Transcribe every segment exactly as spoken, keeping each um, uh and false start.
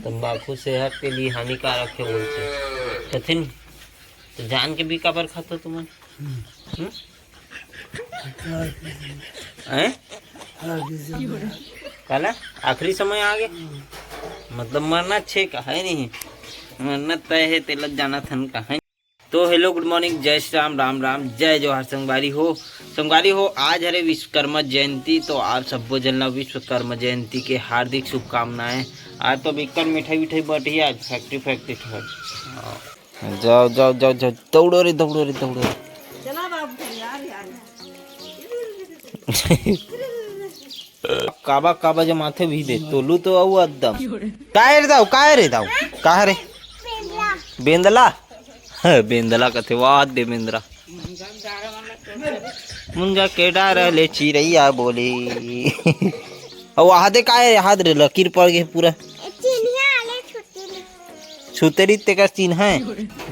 तंबाकू सेहत के लिए हानिकारक है बोलथे, कथिन। तो जान के भी काबर खाथो तुमन? हम्म? हैं? काला आखिरी समय आ गए, मतलब मरना छे का है नहीं, मरना तय है, तेला जाना थन का है। तो हेलो, गुड मॉर्निंग, जय श्री राम, राम राम, जय जोहार संगवारी हो। संगवारी हो, आज हरे विश्वकर्मा जयंती, तो आप सब्बो जन ला विश्वकर्मा जयंती के हार्दिक शुभकामनाएं। आज तो बिक्कट मिठाई विठाई बटी, आज फैक्ट्री फैक्ट्री ठोक। जाओ जाओ जाओ जाओ, दौड़ो रे, दौड़ो रे, दौड़ो रे। चला बाबू, यार, यार। काबा काबा जमाथे भी दे, तोलू तो अउ एकदम। काय रे दाऊ, काय रे दाऊ, का रे? बेंदला। बेंदला कथे, वाह दे बेंदरा। मुंजा के डार ले चिरैया बोली। अउ आहा दे काय रे, हाथ रे लकीर पड़ गे पूरा। चिन्हा आले छुट्टी ले। छुतेरी तेकर चिन्ह है।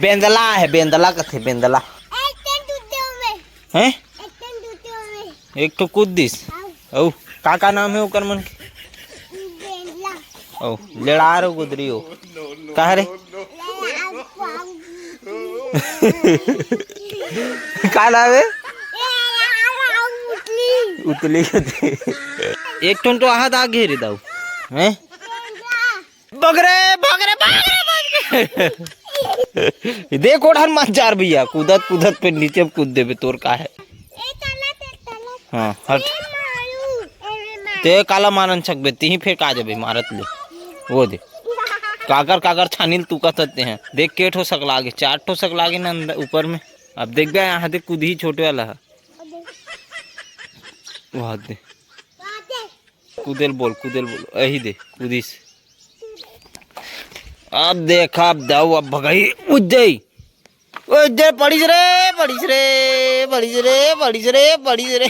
बेंदला है, बेंदला कथे, बेंदला। एक टन दूध दे ओमे। हैं? एक टन दूध दे ओमे। एक ठो कूद दिस। हाँ। अउ का का नाम है ओकर मन के? बेंदला। ओ, लड़ार हो गुदरी हो। का रे? लड़ार हो। का नाम है? लड़ार हो उतली। उतली कथे। एक ठन तो आहा दा घेरे दाऊ। हैं? बेंदला। बगरे, बगरे, बगरे, बगरे। देख ओढ़न मत जार भैया, कूदत कूदत पे नीचे कूद देबे, तोर का है? ए, तला, ते, तला। हाँ, हट। ए, मारू, ए, मारू। ते काला मारन सकबे, तिही फेर का जबे मारत ले। वो दे। काकर, काकर छानिल तू का तते हैं। देख के ठो सकला आगे, चार ठो सकला आगे ना अंदर, ऊपर में। अब देख बे, यहाँ देख कूदही छोटे वाला है। वाह दे। कूदेल बोल, कूदेल बोल, यही दे, कूदिस। अब देखा, अब दाऊ, अब भगई, उज्जई। ओ, इधर पड़िस रे, पड़िस रे, पड़िस रे, पड़िस रे, पड़िस रे।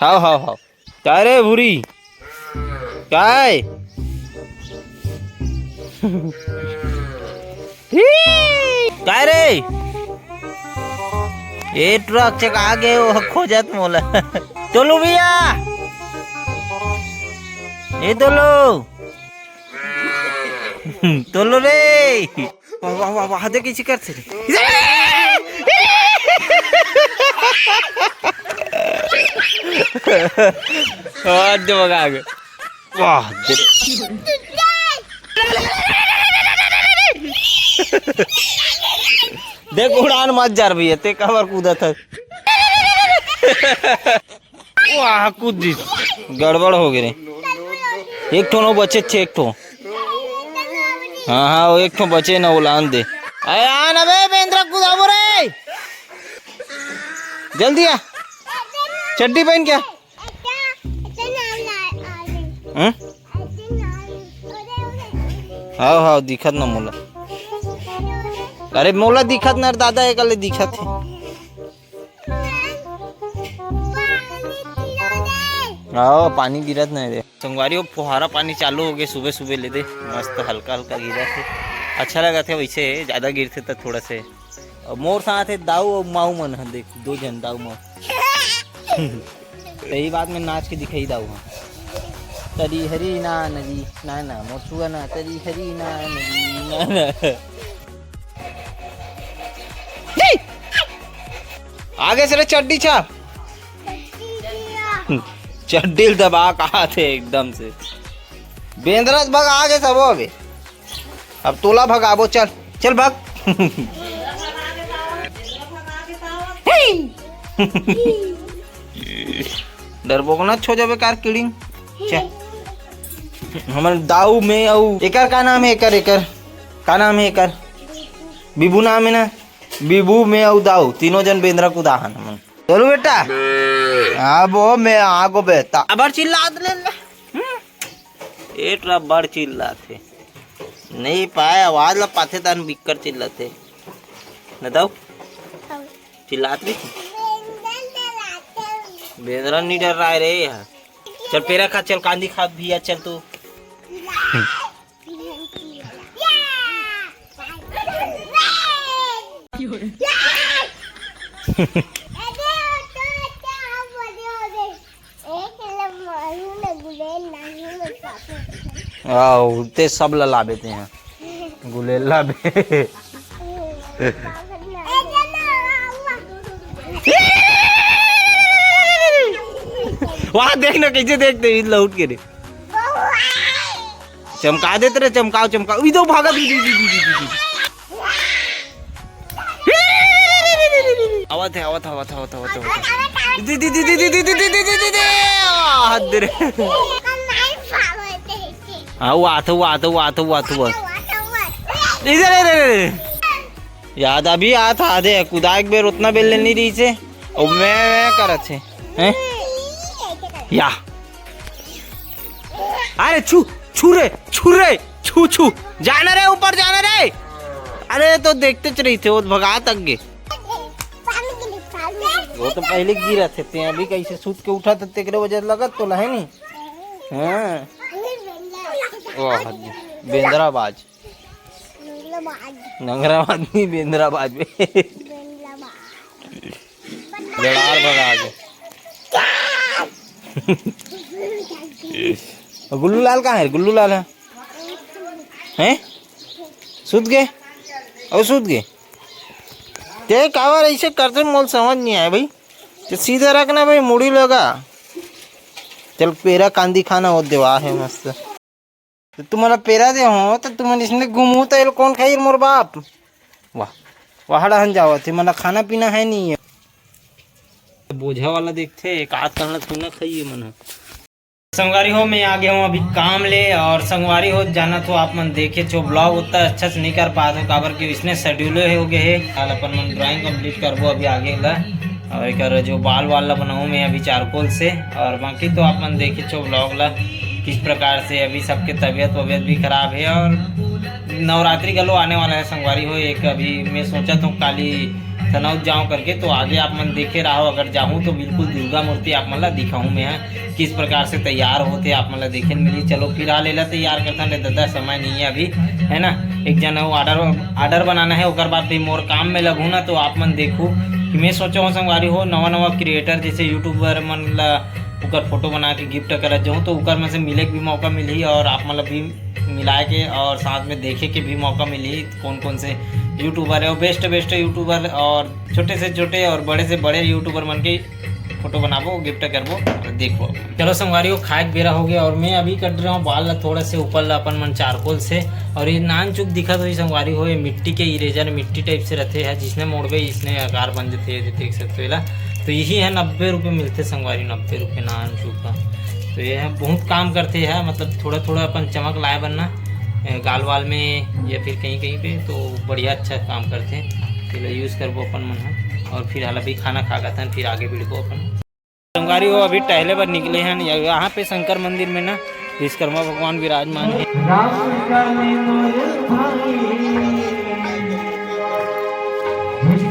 हाव, हाव, हाव। काय रे भूरी? काय? काय रे? ए ट्रक चका गे, वो खोजत मोला। तोलू भैया, ए तोलू, तोलू रे। वाह, वाह, वाह, वाह, देख, इसी करते रे। आज तो मजा आ गया। वाह, दे। देख, उड़ान मत जार भैया, ते काबर कूदत है? वाह, कूद दिस। गड़बड़ हो गे रे। एक ठो नो बचे छे, एक ठो। हाँ, हाँ, वो एक ठो बचे ना, वो लान दे। अरे आ ना बे, बेंद्रा कूदाबो रे। जल्दी आ। चड्डी पहन क्या? हैं? हाव, हाव, दिखत ना मोला। अरे, मोला दिखत ना, दादा, एकले दिखत है। आओ, पानी गिरत नहीं रे। संगवारी हो, फुहारा पानी चालू हो गए सुबह सुबह ले दे, मस्त हल्का हल्का गिरत है, अच्छा लगत है। वैसे ज्यादा गिरथे तो थोड़ा से। और मोर साथ है दाऊ और माऊ मन है, देख, दो जन दाऊ माऊ। यही बात में नाच के दिखाई दाऊ, हाँ। तरी हरी ना नगी, ना ना, मोर सुआ ना, तरी हरी ना नगी, ना ना। आगे से रे चड्डी छा। चड्डी ल दबा कहा थे एकदम से। बेंदरा भगा आगे सब हो अबे। अब तोला भगाबो, चल, चल भग। डरबोकना छो जाबे कार किड़िंग। चल। हमर दाऊ में अऊ एकर का नाम है, एकर, एकर का नाम है एकर? बिबू नाम है ना? बिबू में अऊ दाऊ तीनों जन बेंदरा कुदाहन हमन। चलो बेटा। हाँ वो मैं आगो बेटा। अबर चिल्लात ले ले। हम्म? ए टरा बड़ चिल्लात हे। नहीं पाए, आवाज ला पाथे तन बिक्कर चिल्लात हे। न दाऊ? चिल्लात भी? बेंदरा नहीं डर रहा है रे यहाँ। चल पेरा खा, चल कांदी खा भैया, चल तू। आओ, ते सब ला लाबे ते हैं। गुलेल लाबे। वहाँ देख ना, कैसे देखते हैं, लौट के रे। चमका देते रे, चमकाओ, चमकाओ। इधर भागा, दीदी, दीदी, दीदी, दीदी। आवत है, आवत, आवत, आवत, आवत, आवत। दीदी, दीदी, दीदी, दीदी, दीदी, दीदी, दीदी। आ, हद रे। हाँ, वो आत, वो आत, वो आत, वो आत, वो आत। इधर, इधर, इधर। याद अभी आत, आधे कुदाए एक बेर उतना बेल ले नहीं रही से। ओ, मैं, मैं करत है। हैं? या। अरे छू, छू रे, छू रे, छू, छू। जाना रे, ऊपर जाना रे। अरे तो देखते च रही थे, वो भगा तक गे। वो तो पहले गिरा थे, ते अभी कैसे सूत के उठा था, तेकरे वजह लगत तो लहे नहीं। हाँ। वाह, बेंदराबाज। नंगराबाद नहीं, बेंदराबाद में। बेंदराबाद। लड़ार भगा के। और गुल्लू लाल कहाँ है? गुल्लू लाल है? हैं? सुत गए? और सुत गए? ते काबर ऐसे करते, मोल समझ नहीं आया भाई। तो सीधा रखना भाई, मुड़ी लगा। चल, पेरा कांदी खाना हो देवा है मस्त। तो तुमन ला पेरा दे हो, तो तुमन इसने घूमू, तो एल कौन खाई, मोर बाप? वाह, वाह, डहन जावत हे, मन ला खाना पीना है नहीं है। बोझा वाला देखते, एक आध कन ला तू ना खाइए मन ह। संगवारी हो, मैं आ गया हूँ अभी काम ले, और संगवारी हो, जाना तो आप मन देखे छो, ब्लॉग उतना अच्छा से नहीं कर पात हो, काबर कि इसने शेड्यूल हो गए है। कल अपन मन ड्राइंग कंप्लीट करबो अभी आगे ला। और एक जो बाल वाल ला बनाऊँ मैं अभी चारकोल से। और बाकी तो आप मन देखे छो ब्लॉग ला, किस प्रकार से अभी सबके तबीयत वबीयत भी खराब है। और नवरात्रि गलो आने वाला है संगवारी हो। एक अभी मैं सोचा तो काली तनौद जाऊँ करके, तो आगे आप मन देखे रहो। अगर जाऊँ तो बिल्कुल दुर्गा मूर्ति आप मन ला दिखाऊँ मैं, किस प्रकार से तैयार होते आप मन ला देखे मिली। चलो फिर हाल एला तैयार करता ले दादा, समय नहीं है अभी, है ना। एक जन वो ऑर्डर, ऑर्डर बनाना है, ओकर बाद भी मोर काम में लगहूँ ना, तो आप मन देखू कि मैं सोचा हूँ संगवारी हो, नवा नवा क्रिएटर जैसे यूट्यूबर मन ला ओकर फोटो बना के गिफ्ट करत जाऊँ, तो ओकर मन से मिले के भी मौका मिलही और आप मन ला भी मिलाए के और साथ में देखे के भी मौका मिलही कौन कौन से यूट्यूबर है, बेस्ट बेस्ट यूट्यूबर और छोटे से छोटे और बड़े से बड़े यूट्यूबर मन के फोटो बनाबो, गिफ्ट करबो और देखबो। चलो संगवारी हो, खाए के बेरा हो गया और मैं अभी कट रहा हूँ बाल ला थोड़ा से ऊपर ला अपन मन चारकोल से। और ये नान चुक दिखत होही संगवारी हो, ये मिट्टी के इरेजर, मिट्टी टाइप से रहते हैं, जिसने मोड़बे इसने आकार बन जाते हैं, देख सकते हो एला। तो यही है, नब्बे रुपये मिलते संगवारी, नब्बे रुपये नान चुक का। तो ये है, बहुत काम करते हैं, मतलब थोड़ा थोड़ा अपन चमक लाए बनना गाल वाल में या फिर कहीं कहीं पे, तो बढ़िया अच्छा काम करते हैं। तो यूज़ करबो अपन मन ह। और फिर हाल अभी खाना खा के फिर आगे बढ़बो अपन। संगवारी हो, अभी टहले बर निकले हैं। यहाँ पे शंकर मंदिर में ना विश्वकर्मा भगवान विराजमान है। राम काली मोर भाई,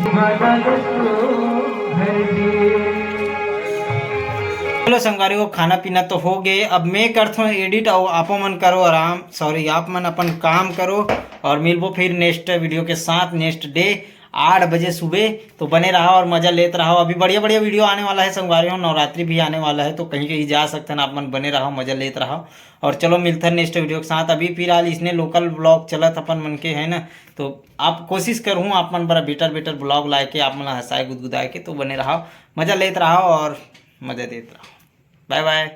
भगवान को घर दे। चलो संगवारी हो, खाना पीना तो हो गए। अब मैं करथों एडिट और आपो मन करो आराम, सॉरी, आप मन अपन काम करो और मिलबो फिर नेक्स्ट वीडियो के साथ नेक्स्ट डे आठ बजे सुबह। तो बने रहा और मजा लेत रहा। अभी बढ़िया बढ़िया वीडियो आने वाला है संगवारी हो, नवरात्रि भी आने वाला है, तो कहीं कहीं जा सकते हैं आप मन, बने रहा, मजा लेत रहा। और चलो मिलते हैं नेक्स्ट वीडियो के साथ। अभी फिलहाल इसने लोकल ब्लॉग चलत अपन मन के है ना, तो आप कोशिश करूँ आप मन बर बेटर बेटर ब्लॉग लाए के, आप मन ला हंसाए गुदगुदाए के। तो बने रहा, मजा लेत रहा और मजा देत रहा। बाय बाय।